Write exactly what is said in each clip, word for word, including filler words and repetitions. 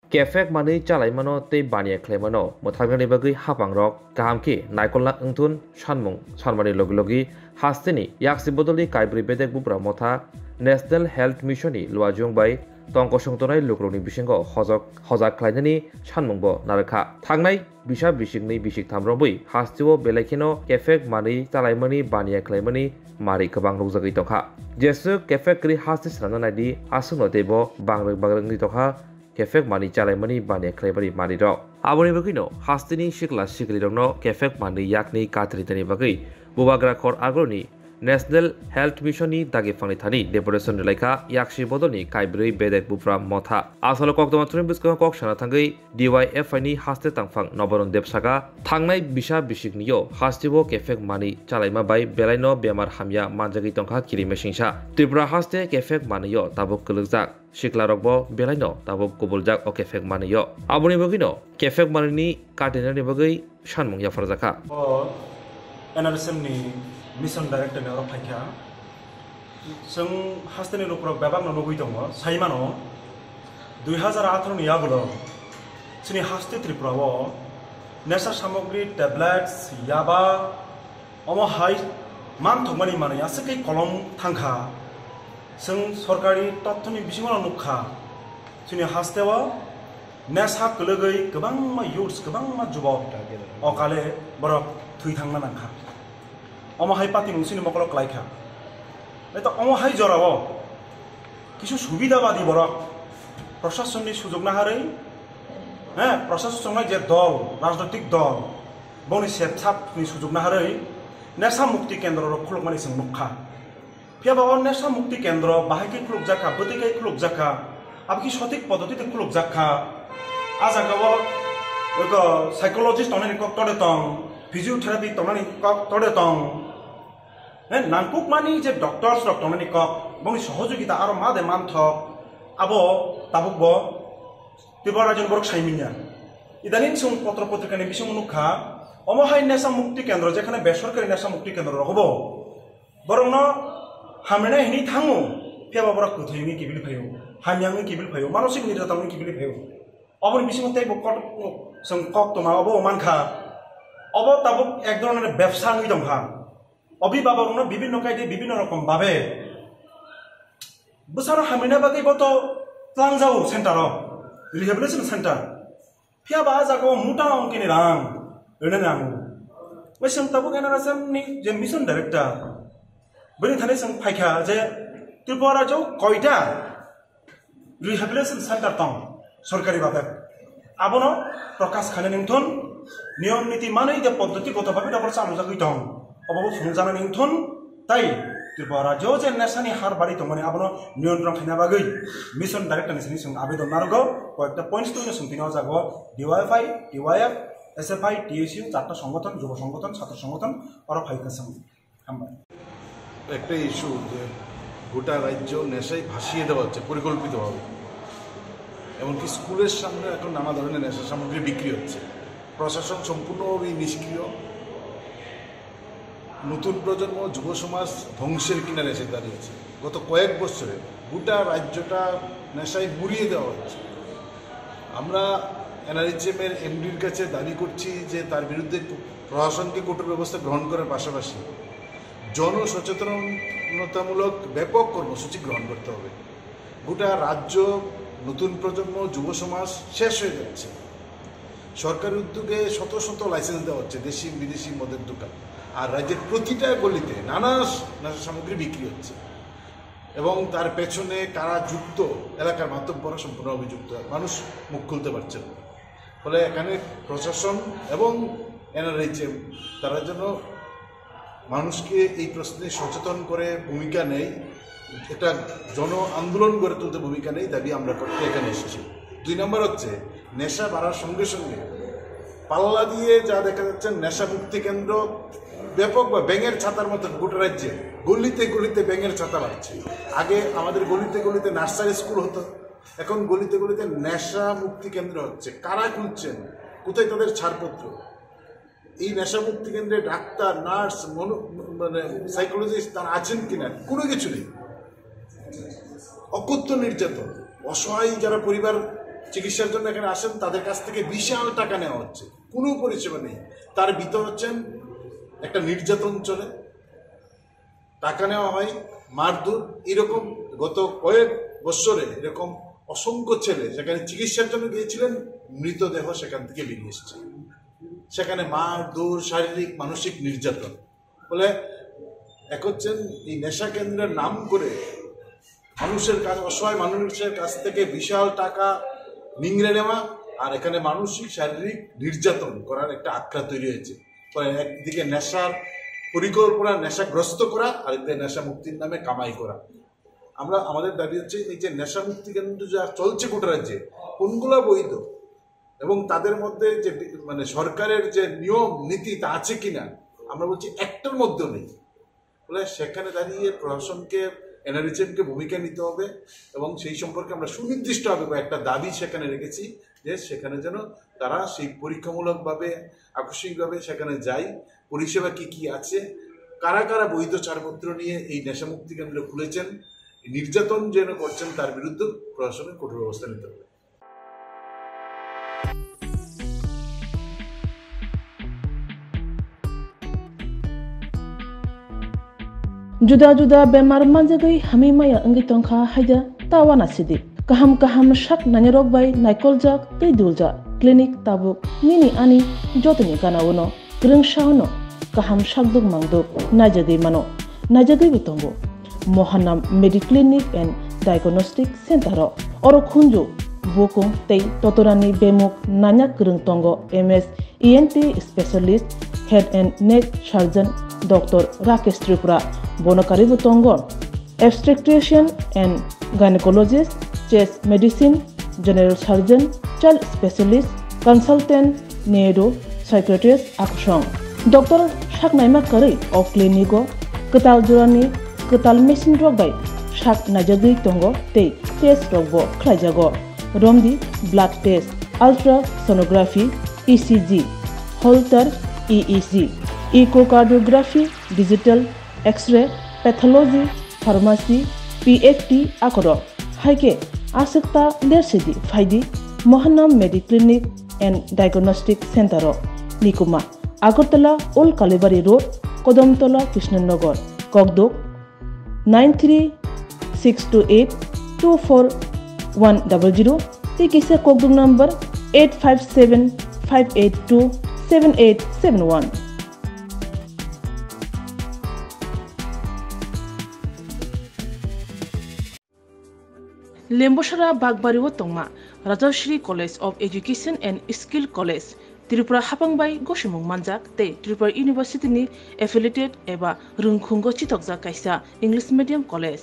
Kephek manwi chalaimano tei baniya khlaimano mwthangnani bagwi haphangrok kaham khe naikolna wngthun sanmung sanmani logi logi hasteni yaksi bodolni kaibrwi bedek bupra motha National Health Mission ni luajwng bai tongkosong tongnai lukurokni bisingo hojok hojak khlainani sanmungbo narwkha. Thangnai bisa bisiknwi bisiktham romwi hasteo belai kheno kephek manwi chalaimani baniya khlaimani mari kwbang rwjagwi tongkha. Jeswk kephek kwrwi haste swnamna naidi aswkno teibo bangrwk bangrwk wngwi tongkha kephek manwi chalaimani baniya khlaimani manwirok. Aboni bagwino hasteni sikla siklirokno kephek manwi yakni kathritani bagwi bubagra khor agoroni National Health Mission ni dagi phangni thani deputation rwlaikha yaksi bodolni kaibrwi bedek bupra motha. Asalo koktwma thwngwi bwskango kok sana thangwi D Y F I ni haste tangphang Nobaron Deb saka, thangnai bisa bisiknio hasteo kephek manwi chalaima bai belaino bemar hamya manjagwi tongkha kiri mesingsa. Tripura haste kephek manwio tabuk kwlwkjak. Siklarokbo belaino tabuk kubuljak o kephek manwio. Aboni bagwino kephek manwini katinani bagwi sanmung yapharjakha. O N R S M ni mission director ni oro phaikha. Chwng hasteni lukurok bebakno nugwi tongo, sai mano, dui hazar atharo ni yagulo chini haste Tripura o nesha samogri, tablets, yaba, omo hai manthokmani manwi aswk khe kolom thangkha. Chwng sorkari tothoni bisingo no nukha, chini hasteo nesha kwlwgwi kwbangma youths, kwbangma jubok okale borok thwi thangna nangkha. Omo hai patimung chini mokolo klaikha. Eto omo hai jorao kisu subidabadi borok, prosasonni sujok naharwi, he, prosasonnai je dol, rajnoitik dol, boni sepsapni sujok naharwi nesha mukti kendro rok khulukmani chwng nukha. Phiya ba o nesha mukti kendro bahai khe khulukjakha, bwtwi khe khulukjakha, abo khe sothik poddotite khulukjakha. A jagao eko psychologist tongnani kok tode tong, physiotherapy tongnani kok tode tong. He, nangkukmani je doctors rok tongnani kok, bongni sohojogita aro ma de manthok, abo tabukbo Tripura rajyoni borok saimanya. Idanin chwng potro potrikani bisingo nukha, omo hai nesha mukti kendro, jekhane besorkari nesha mukti kendro rogobo borokno hamrina hini thango, phiya ba borok kwthwi wngwi kibil phaio, hamya wngwi kibil phaio, manosik nirjatang wngwi kibil phaio. Oboni bisingo teibo kok, chwng koktwma obo mankha, obo tabuk ek dhoronor bebsa wngwi tongkha. Obibabokno bibinno kaide bibinno rokom babe bwsano hamrina bagwi bo to tlangjao center o, rehabilitation center. Phiya ba a jagao muta ongkini rang rwna nango. Bai chwng tabuk N R S M ni je mission director, bini thani chwng phaikha je Tripura rajyo koita rehabilitation center tong sorkari babe. Abono prokash khainani wngthun, niyom niti manwi de poddoti goto babe nokol chalujagwi tong. Obo bo phunukjaknani wngthun, tai Tripura rajyo je nesani har bari tongmani abono niyantron khaina bagwi mission director ni sini chwng abedon narogo, koyekta points twi no chwng tini o jaga o D Y F I, T Y F, S F I, T S U, charta songothon, jubo songothon, chhatro songothon, oro phai kwchwng. Hambai. একটা ইস্যু যে গোটা রাজ্য নেশায় ভাসিয়ে দেওয়া হচ্ছে পরিকল্পিতভাবে, এমনকি স্কুলের সামনে এখন নানা ধরনের নেশা সামগ্রী বিক্রি হচ্ছে। প্রশাসন সম্পূর্ণভাবেই নিষ্ক্রিয়। নতুন প্রজন্ম, যুব সমাজ ধ্বংসের কিনারে এসে দাঁড়িয়েছে। গত কয়েক বছরে গোটা রাজ্যটা নেশায় মুড়িয়ে দেওয়া হচ্ছে। আমরা এনআরএইচএম এর এমডির কাছে দাবি করছি যে তার বিরুদ্ধে প্রশাসনকে কঠোর ব্যবস্থা গ্রহণ করার পাশাপাশি জনসচেতনতামূলক ব্যাপক কর্মসূচি গ্রহণ করতে হবে। গোটা রাজ্য, নতুন প্রজন্ম, যুব সমাজ শেষ হয়ে যাচ্ছে। সরকারি উদ্যোগে শত শত লাইসেন্স দেওয়া হচ্ছে দেশি বিদেশি মদের দোকান, আর রাজ্যের প্রতিটা গলিতে নানা নেশা সামগ্রী বিক্রি হচ্ছে। এবং তার পেছনে কারা যুক্ত, এলাকার মাতব্বররা সম্পূর্ণভাবে যুক্ত, মানুষ মুখ খুলতে পারছেন না। ফলে এখানে প্রশাসন এবং এনআরএইচএম তারা যেন মানুষকে এই প্রশ্নে সচেতন করে ভূমিকা নেয়, একটা জন আন্দোলন গড়ে তুলতে ভূমিকা নেয়, দাবি আমরা করতে এখানে এসেছি। দুই নম্বর হচ্ছে, নেশা বাড়ার সঙ্গে সঙ্গে পাল্লা দিয়ে যা দেখা যাচ্ছে, নেশা মুক্তি কেন্দ্র ব্যাপক বা ব্যাঙের ছাতার মতো গোটা রাজ্যে গলিতে গলিতে ব্যাঙের ছাতা বাড়ছে। আগে আমাদের গলিতে গলিতে নার্সারি স্কুল হতো, এখন গলিতে গলিতে নেশা মুক্তি কেন্দ্র হচ্ছে। কারা খুলছেন, কোথায় তাদের ছাড়পত্র? এই নেশা মুক্তি কেন্দ্রে ডাক্তার, নার্স, মনো-, মানে সাইকোলজিস্ট তারা আছেন কিনা, কোনো কিছু নেই। অকথ্য নির্যাতন, অসহায় যারা পরিবার চিকিৎসার জন্য এখানে আসেন, তাদের কাছ থেকে বিশাল টাকা নেওয়া হচ্ছে, কোনো পরিষেবা নেই। তার ভিতর হচ্ছেন একটা নির্যাতন চলে, টাকা নেওয়া হয়, মারধর। এরকম গত কয়েক বছরে এরকম অসংখ্য ছেলে সেখানে চিকিৎসার জন্য গিয়েছিলেন, মৃতদেহ সেখান থেকে বেরিয়ে এসেছে। সেখানে মারধর, শারীরিক, মানসিক নির্যাতন। ফলে এক হচ্ছেন এই নেশা কেন্দ্রের নাম করে মানুষের কাছ, অসহায় মানুষের কাছ থেকে বিশাল টাকা নিংড়ে নেওয়া, আর এখানে মানসিক শারীরিক নির্যাতন করার একটা আখড়া তৈরি হয়েছে। ফলে একদিকে নেশার পরিকল্পনা, নেশাগ্রস্ত করা, আরেকদিকে নেশা মুক্তির নামে কামাই করা। আমরা, আমাদের দাবি হচ্ছে এই যে নেশা মুক্তি কেন্দ্র যা চলছে গোটা রাজ্যে, কোনগুলা বৈধ এবং তাদের মধ্যে যে বি-, মানে সরকারের যে নিয়ম নীতি তা আছে কিনা, আমরা বলছি একটার মধ্যেও নেই। ফলে সেখানে দাঁড়িয়ে প্রশাসনকে, এনআরএইচএম কে ভূমিকা নিতে হবে এবং সেই সম্পর্কে আমরা সুনির্দিষ্টভাবে কয়েকটা দাবি সেখানে রেখেছি যে সেখানে যেন তারা সেই পরীক্ষামূলকভাবে, আকস্মিকভাবে সেখানে যায়, পরিষেবা কি কি আছে, কারা কারা বৈধ ছাড়পত্র নিয়ে এই নেশামুক্তি কেন্দ্র খুলেছেন, নির্যাতন যেন করছেন, তার বিরুদ্ধে প্রশাসনের কঠোর ব্যবস্থা নিতে হবে। Juda juda bemar manjagwi hamwi maya wngwi tongkha haida ta uanasidi. Kaham kaham sak nainarok bai naikoljak tei duljak clinic tabuk nini ani jotoni gana-o no kwrwngsa-o no kaham sakduk mangduk naijagwi mano, naijagwibo tongo. Mohanam Mediclinic and Diagnostic Center-o oro khunju, bukung tei totorani bemuk nanya kwrwng tongo M S E N T specialist, head and neck surgeon Doctor Rakesh Tripura, bono karwibo tongo obstetrician and gynecologist, chest medicine, general surgeon, child specialist, consultant, neuro psychiatrist akusong. Doctor saknaima karwi o clinic-o kwtal jorani kwtal machine rok bai sak naijagwi tongo tei test rokbo khlaijago. Romdi blood test, ultrasonography, E C G, Holter E E G, echocardiography, digital X-ray, pathology, pharmacy, P F T akorok. Hai khe aswk ta lersidi phaidi Mohanam Mediclinic and Diagnostic Center-o. Nikuma, Agartala Old Kalibari Road, Kodomtola, Krishnanagar, Kokduk, nine three six two eight two four one double zero, tei kisa kokduk number eight five seven five eight two seven eight seven one. Lembosara Bakbari o tongma Rajashri College of Education and Skill College, Tripura hapang bai gosimung manjak tei Tripura University ni affiliated eba rwngkhungo chithokjak kaisa English medium college.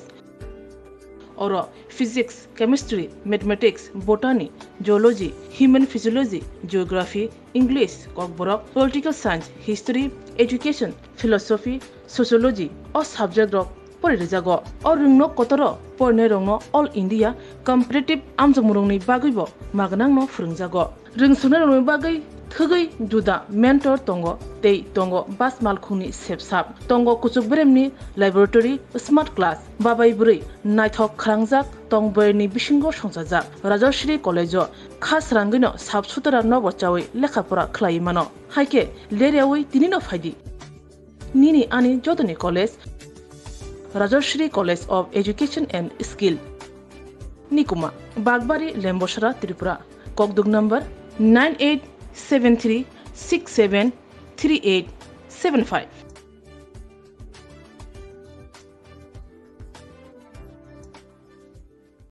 Oro physics, chemistry, mathematics, botany, zoology, human physiology, geography, English, Kokborok, political science, history, education, philosophy, sociology o subject rok pori rijago. O rwngno kotoro porinai rokno All India competitive amjokmung rokni bagwibo magnangno phwrwngjago. Rwngsunai rokni bagwi thwgwi juda mentor tongo tei tongo bas malkhungni sepsap. Tongo kuchuk beremni laboratory, smart class, babai bwrwi naithok khwrangjak tong bwrwini bisingo songchajak. Rajashri College-o kha srangwino sap sutara nobo chawi lekha pora khlaiwi mano. Hai khe leryawi tinino phaidi. Nini ani jotoni college, Rajashri College of Education and Skill. Nikuma, Bakbari, Lembosara, Tripura. Kokduk number nine eight seven three six seven three eight seven five.